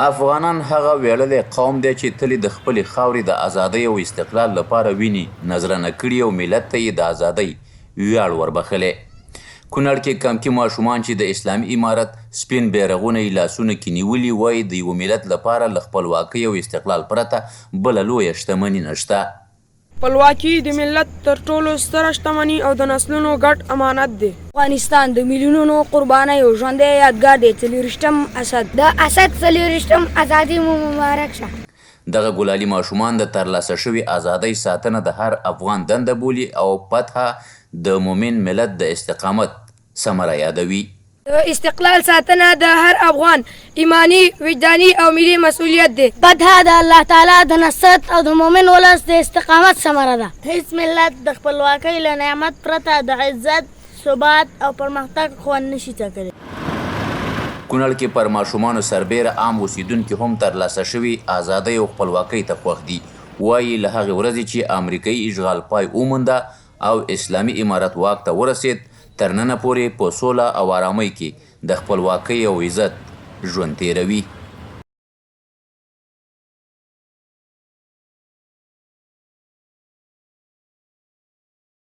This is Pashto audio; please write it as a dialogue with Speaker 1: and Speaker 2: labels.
Speaker 1: افغانان هغه ویاړلی قوم دی چې تل یې د خپلې خاورې د ازادۍ او استقلال لپاره وینې نذرانه کړي او ملت ته یې د ازادۍ ویاړ وربښلی. کونړ کې کمکي ماشومان چې د اسلامي امارت سپین بیرغونه یې لاسونو کې نیولي، وايي د یوه ملت لپاره له خپلواکۍ او استقلال پرته بله لویه شتمني نشته.
Speaker 2: خپلواکي د ملت تر ټولو ستره شتمني او د نسلونو ګډ امانت دی.
Speaker 3: افغانستان د میلیونونو قربانیو ژوندی یادګار دی، څلورویشتم اسد.
Speaker 4: د اسد څلورویشتم ازادي مو مبارک شه.
Speaker 1: دغه ګلالي ماشومان د ترلاسه شوې ازادۍ ساتنه د هر افغان دنده بولي او فتحه د مومن ملت د استقامت ثمره یادوي.
Speaker 3: د استقلال ساتنه د هر افغان ایماني، وجداني او ملي مسؤلیت دی.
Speaker 4: فتحه د الله تعالی د نصرت او د مؤمن ولس د استقامت ثمره ده.
Speaker 5: هیڅ ملت د خپلواکۍ له نعمت پرته د عزت، ثبات او پرمختګ خوند نشي څکلی.
Speaker 1: کونړ کې پر ماشومانو سربېره عام اوسېدونکي هم ترلاسه شوې ازادۍ او خپلواکۍ ته خوښ دي، وايي له هغې ورځې چې امریکايي اشغال پای ومونده او اسلامي امارت واک ته ورسېد، تر ننه پورې په سوله او ارامۍ کې د خپلواکۍ او عزت ژوند تېروي.